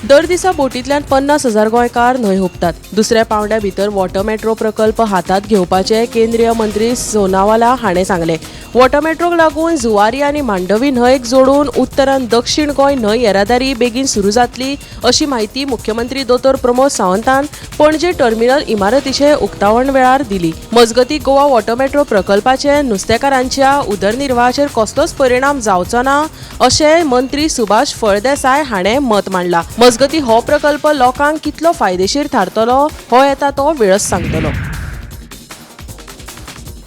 दर दिसा बोटींतल्यान 50,000 गोंयकार न्हंय हुपतात. दुसऱ्या पावंड्या भितर वॉटर मेट्रो प्रकल्प हातांत घेवपाचे केंद्रीय मंत्री सोनावाला हाणें सांगलें. वॉटर मेट्रोक लागून जुवारी आनी मांडवी न्हंयक जोडून उत्तर आनी दक्षिण गोंय न्हंय येरादारी बेगीन सुरू जातली अशी म्हायती मुख्यमंत्री दोतोर प्रमोद सावंतान पणजे टर्मिनल इमारतीचे उक्तावण वेळार दिली. मजगतीं, गोवा वॉटर मेट्रो प्रकल्पाचे नुस्तेकारांच्या उदरनिर्वाहाचेर कसलोच परिणाम जावचो ना अशें मंत्री सुभाष फळदेसाय हाणें मत मांडलां. मजगतीं, हो प्रकल्प लोकांक कितलो फायदेशीर थारतलो हो येता तो वेळच सांगतलो.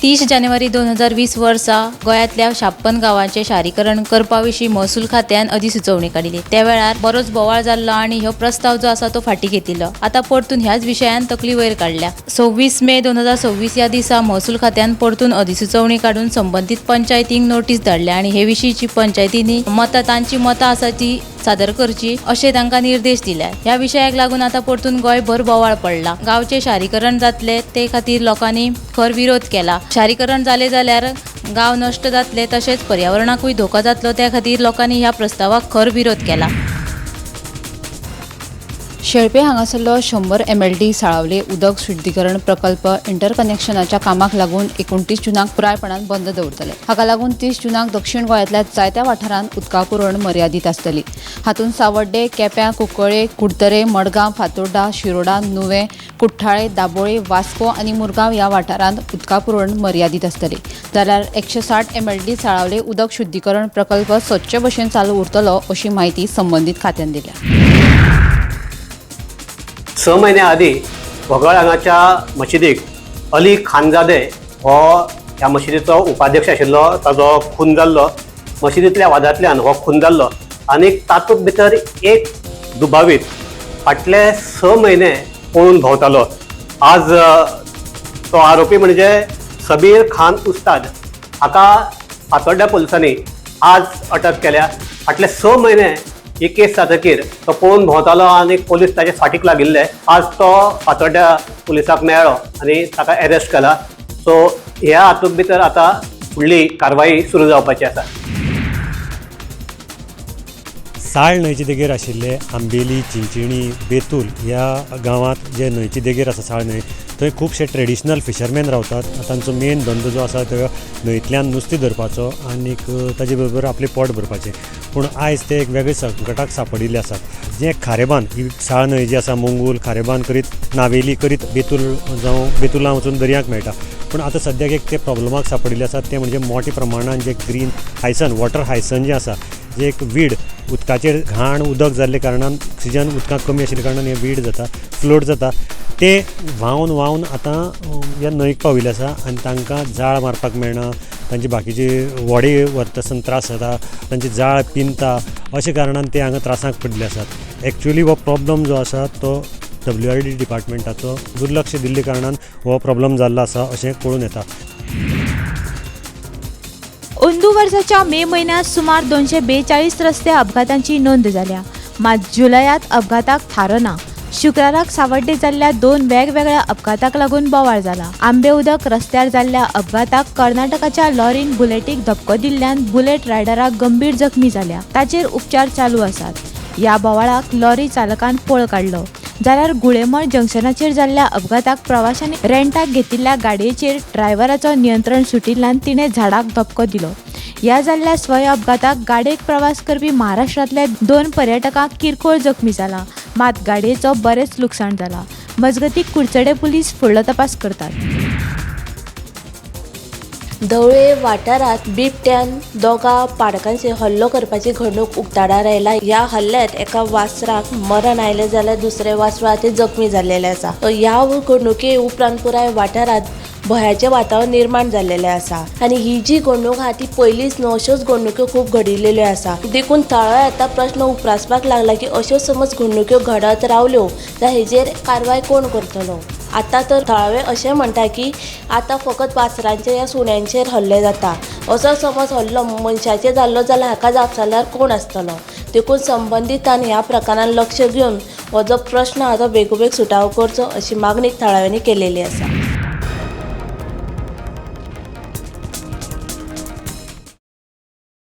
30 जानेवारी 2020 वर्सा गोंयांतल्या 56 गांवांचें शारीकरण करपा विशीं महसूल खात्यान अधिसुचोवणी काडिल्ली. त्या वेळार बरोच बोवाळ जाल्लो आनी हो प्रस्ताव जो आसा तो फाटीं घेतिल्लो. आतां परतून ह्याच विशयान तकली वयर काडल्या. 26 मे 2026 ह्या दिसा महसूल खात्यान परतून अधिसुचोवणी काडून संबंदीत पंचायतींक नोटीस धाडल्या आनी हे विशींची पंचायतींनी मतां, तांची मतां आसा ती सादर करची अशें तांकां निर्देश दिल्या. ह्या विशयाक लागून आतां परतून गोंयभर बोवाळ पडला. गांवचें शारीकरण जातलें ते खातीर लोकांनी खर विरोध केला. शारीकरण जालें जाल्यार गांव नश्ट जातले, तशेंच पर्यावरणाकूय धोको जातलो. त्या खातीर लोकांनी ह्या प्रस्तावाक खर विरोध केला. शेळपे हांगासरलो 100 एमएलडी साळावले उदक शुद्धीकरण प्रकल्प इंटरकनेक्शनाच्या कामाक लागून 29 जुनाक पुरायपणान बंद दवरतले. हाका लागून 30 जुनाक दक्षिण गोंयांतल्या जायत्या वाठारांत उदका पुरवण मर्यादीत आसतली. हातूंत सावड्डे, केप्यां, कुंकळे, कुडतरे, मडगांव, फातोर्डा, शिरोडा, नुवें, कुठ्ठाळे, दाबोळे, वास्को आनी मुरगांव ह्या वाठारांत उदका पुरवण मर्यादीत आसतली. जाल्यार 160 एमएलडी साळावले उदक शुद्धीकरण प्रकल्प सदचे भशेन चालू उरतलो अशी म्हायती संबंदीत खात्यान दिल्या. 6 म्हयन्या आदीं घोगळ हांगाच्या मशिदीक अली खानजादे हो ह्या मशिदीचो उपाध्यक्ष आशिल्लो, ताजो खून जाल्लो. मशिदींतल्या वादांतल्यान हो खून जाल्लो आनी तातूंत भितर एक दुबावीत फाटले 6 म्हयने पळून भोंवतालो. आज तो आरोपी म्हणजे सबीर खान उस्ताद हाका फातोड्ड्या पुलिसांनी आज अटक केल्या. फाटले 6 म्हयने ही केस जातकीर तो पळून भोंवतालो आनी पोलीस ताचे फाटीक लागिल्ले. आज तो फातोड्ड्या पुलिसाक मेळ्ळो आनी ताका अरेस्ट केला. सो ह्या हातूंत भितर आतां फुडली कारवाई सुरू जावपाची आसा. साळ न्हंयचे देगेर आशिल्ले आंबेली, चिंचिणी, बेतूल ह्या गांवांत जे न्हंयचे देगेर आसा साळ न्हंय, थंय खुबशे ट्रेडिशनल फिशरमॅन रावतात. तांचो मेन धंदो जो आसा तो न्हंयतल्यान नुस्तें धरपाचो आनीक ताजे बरोबर आपलें पोट भरपाचें. पूण आयज ते एक वेगळे संकटाक सांपडिल्ले आसात. जें खारेबान ही साळ न्हंय जी आसा, मंगूल, खारेबान करीत, नावेली करीत बेतूल जावं बेतुला वचून दर्याक मेळटा. पूण आतां सद्याक एक ते प्रॉब्लमाक सांपडिल्ले आसात, ते म्हणजे मोठ्या प्रमाणान जे ग्रीन हायसन, वॉटर हायसन जें आसा, जे एक वीड, उदकाचेर घाण उदक जाल्ले कारणान, ऑक्सिजन उदकांत कमी आशिल्ल्या कारणान हें वीड जाता, फ्लोट जाता. ते व्हांवन व्हांवन आतां ह्या न्हंयक पाविल्ले आसा आनी तांकां जाळ मारपाक मेळना. तांची बाकीची व्हडें व्हरता आसतना त्रास जाता, तांची जाळ पिंदता. अशे कारणान ते हांगा त्रासाक पडिल्ले आसात. एक्चुली हो प्रॉब्लम जो आसा तो डब्ल्यू आर डी डिपार्टमेंटाचो दुर्लक्ष दिल्ले कारणान हो प्रॉब्लम जाल्लो आसा अशें कळून येता. अंदू वर्साच्या मे म्हयन्यांत सुमार 242 रस्ते अपघातांची नोंद जाल्या. मात जुलयात अपघाताक थारो ना. शुक्राराक सावड्डे जाल्ल्या दोन वेगवेगळ्या अपघाताक लागून बोवाळ जाला. आंबे उदक रस्त्यार जाल्ल्या अपघाताक कर्नाटकाच्या लॉरीन बुलेटीक धपको दिल्ल्यान बुलेट रायडराक गंभीर जखमी जाल्या. ताचेर उपचार चालू आसात. ह्या बोवाळाक लॉरी चालकान पळ काडलो. जाल्यार गुळेमळ जंक्शनाचेर जाल्ल्या अपघाताक प्रवाशांनी रेंटाक घेतिल्ल्या गाडयेचेर ड्रायव्हराचो नियंत्रण सुटिल्ल्यान तिणें झाडाक धपको दिलो. ह्या जाल्ल्या स्वय अपघाताक गाडयेक प्रवास करपी महाराष्ट्रांतल्या दोन पर्यटकांक किरकोळ जखमी जाला. मात गाडयेचो बरेंच लुकसाण जाला. मजगतीं, कुडचडे पुलीस फुडलो तपास करतात. धवळे वाठारांत बिबट्यान दोगा पाडकांचेर हल्लो करपाची घडणूक उक्ताडार आयला. ह्या हल्ल्यात एका वासराक मरण आयलें जाल्यार दुसरें वासरू आतां जखमी जाल्लेलें आसा. ह्या घडणुके उपरांत पुराय वाठारांत भंयाचें वातावरण निर्माण जाल्लेलें आसा आनी ही जी घडणूक आहा ती पयलीच न्हू, अश्योच घडणुक्यो खूब घडिल्ल्यो आसा. देखून थळावे आतां प्रश्न उप्रासपाक लागला की अश्योच समज घडणुक्यो घडत रावल्यो जाल्यार हेजेर कारवाय कोण करतलो? आतां तर थळावे अशें म्हणटा की आतां फकत वासरांचेर या सुण्यांचेर हल्ले जाता. असो समज हल्लो मनशाचेर जाल्लो जाल्यार हाका जापसालदार कोण आसतलो? देखून संबंदितान ह्या प्रकारान लक्ष घेवन हो जो प्रश्न आहा तो बेगोबेग सुटावो करचो अशी मागणी थळाव्यांनी केलेली आसा.